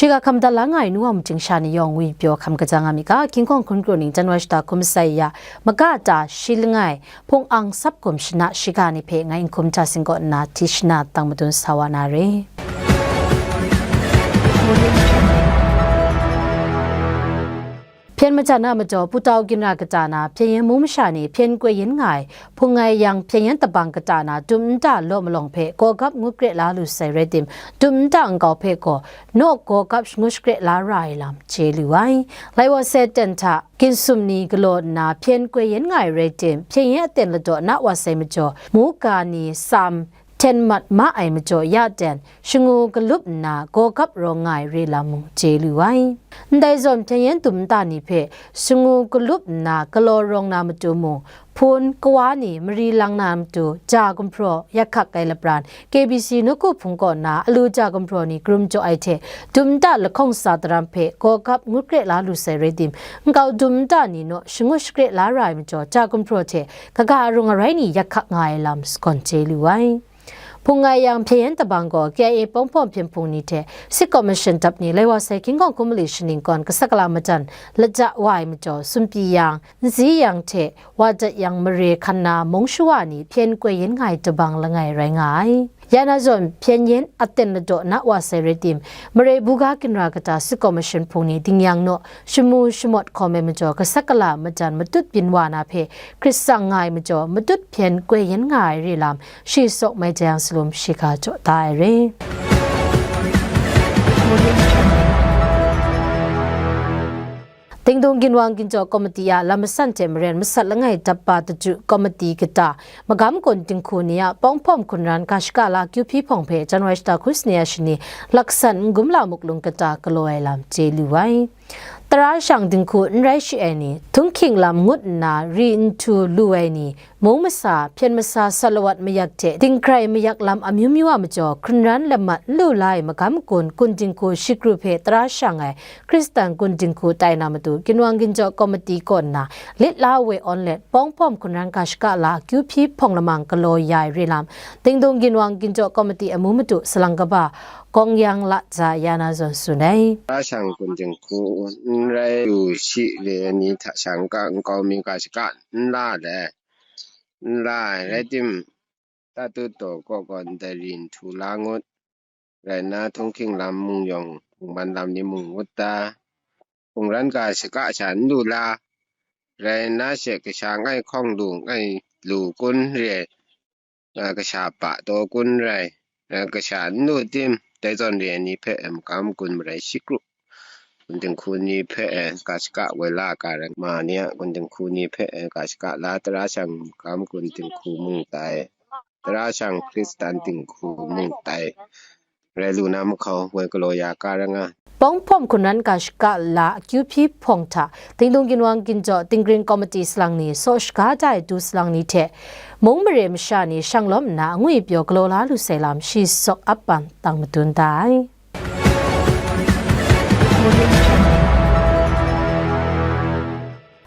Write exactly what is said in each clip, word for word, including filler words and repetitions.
Shiga hkam dat la nga ai nu wa maching sha ni yawng ngwi pyaw hkam kaja nga mi ga, King Kong hkun kru ning January shata hkum sai ya, maga ta shi langai, hpung ang sap kum shana shiga ni hpe ngai n hkum hta sing kaw nna hti shana tang madun sa wa na re. Hpyen majan a majaw, Putau ginra kata na, Hpyen yen mung masha ni hpyen koi yen nga ai, hpung ngai yang Hpyen yen tabang kata na, dum nta law malawng hpe gawgap ngut kre la lu sai rai tim, dum nta nkau hpe gaw, naw gawgap shangut shakre la ra ai lam chye lu ai. Lai wa sai ten hta, ginsum ni galaw nna hpyen koi yen nga ai rai tim, Hpyen yen aten ladaw na wa sai majaw, muga ni sam, hten mat ma ai majaw ya ten, shangu galup nna gawgap rawng nga ai re lam mung chye lu ai. Ndai zawn hpyen yen dum nta ni hpe shangu galup nna galaw rawng na matu mung, hpun, kawa ni mari lang na matu ja gumhpraw yak hkak ai lapran, K B C nawku hpung kaw na alu ja gumhpraw ni karum jaw ai hte, dum nta lahkawng sa daram hpe gawgap ngut kre la lu sai rai tim, nkau dum nta ni naw shangut shakre la ra ai majaw, ja gumhpraw hte kaga arung arai ni yak hkak nga ai lam sagawn chye lu ai. Hpung ngai yang Hpyen yen tabang gaw K I A Pawng Hpawm Hpyen Hpung ni hte Sit Kaw Mashan Dap ni lai wa sai King Kong hkum mali shaning kawn Kasak Kala majan laja wa ai majaw, Sumpi yang, Nzi yang hte Wadat yang mare hkan na mung shawa ni hpyen koi yen nga ai tabang langai rai nga ai. Ya na zawn hpyen yen aten ladaw na wa sai rai tim, marai buga ginra kata Sit Kaw Mashan Hpung ni ding yang naw shamu shamawt hkawm ai majaw, Kasak Kala majan matut byin wa na hpe hkrit tsang nga ai majaw, matut hpyen koi yen nga ai re lam shi sawk mai jang salum shiga jaw da ai re. Dingdung ginwang ginjaw komiti a lam masan hte maren masat langai dap ba daju komiti kata magam kun dinghku ni a pawng hpawm hkun ran ga shaka la akyu hpyi hpawng hpe January shata hku sani a shani laksan n gum la muk lung kata galaw ai lam chye lu ai. Tara shang dinghku n rai shi ai ni, htunghking lam ngut nna ri nhtu lu ai ni, mung masa, hpyen masa, salawat mayak hte dinghkrai mayak lam amyu myu a majaw, hkun ran lamat n lu la ai magam kun, kun dinghku shikru hpe tara shang ai Hkristan kun dinghku tai na matu, ginwang ginjaw komiti kaw nna lit la we awn let, pawng hpawm hkun ran ga shaka la akyu hpyi hpawng lamang galaw ya ai re lam, Dingdung ginwang ginjaw komiti amu matu salang kaba Gawng Yang Latsa ya na zawn tsun ai. Tara shang kun dinghku n rai lu shi re ai ni hta shang ga nkau mi ga shaka n la le, n la ai rai tim, tatut taw kaw gaw ndai ri nhtu la ngut, rai nna htunghking lam mung yawng, hpungman lam ni mung ngut ta, hpung ran ga shaka sha n lu la, rai nna she kasha ngai hkawng lu ngai lu kun re, a, kasha pa taw kun rai, a, kasha n lu tim, dai zawn re ai ni hpe, a, makam kun marai shi kru. Kun dinghku ni hpe, a, ga shaka woi la ga rai ma ni a, kun dinghku ni hpe, a, ga shaka la tara shang makam kun dinghku mung tai, tara shang Hkristan dinghku mung tai, rai lu na mahkau woi galaw ya ga rai nga. Pawng hpawm hkun ran ga shaka la akyu hpyi hpawng hta, Dingdung ginwang ginjaw tingring komiti salang ni, saw shaga da ai du salang ni hte mung mare masha ni shang lawm nna angwi pyaw galaw la lu sai lam shi sawk ap pang tang madun da ai.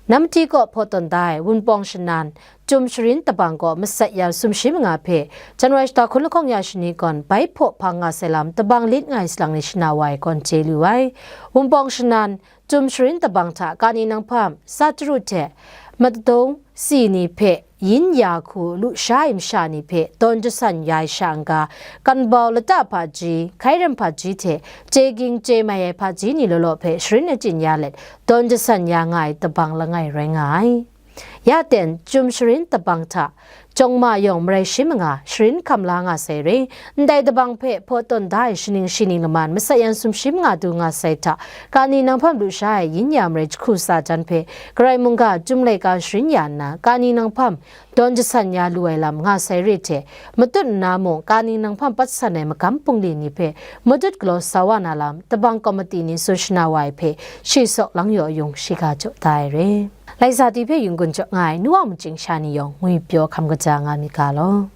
Namti kaw hpaw tawn da ai Wunpawng Shanan, Chyum Sharin Tabang kaw masat ya sumshi manga hpe January shata hkun lahkawng ya shani gawn bai hpaw hpang nga sai lam tabang lit nga ai salang ni shana wa ai gawn chye lu ai. Wunpawng Shanan, Chyum Sharin Tabang hta Kani Nanghpam, Satru hte Matadung si ni hpe yin ya hku lusha ai masha ni hpe dawn jasan ya ai sha n-ga, Kanbau lata hpaji, Hkairam hpaji hte chye ging chye mai ai hpaji ni law law hpe sharin achyin ya let, dawn jasan ya nga ai tabang langai rai nga ai. Ya ten, Chyum Sharin Tabang hta, Chyawng Ma yawng marai shi manga sharin hkam la nga sai re. Ndai tabang hpe hpaw tawn da ai shaning shi ning laman masat yan sumshi manga du nga sai hta, Kani Nanghpam lusha ai yin ya marai jahku tsa jan hpe, Karai mungga Chyum laika sharin ya nna, Kani Nanghpam dawn jasan ya lu ai lam nga sai re hte, matut nna mung Kani Nanghpam patsan ai magam bungli ni hpe matut galaw sa wa na lam, tabang komiti ni tsun shana wa ai hpe, shi sawk lang yaw yung shiga jaw da ai re. Laisa ti hpe yung gun jaw nga ai nu wa machyin sha ni yawng ngwi pyaw hkam kaja nga mi ga law.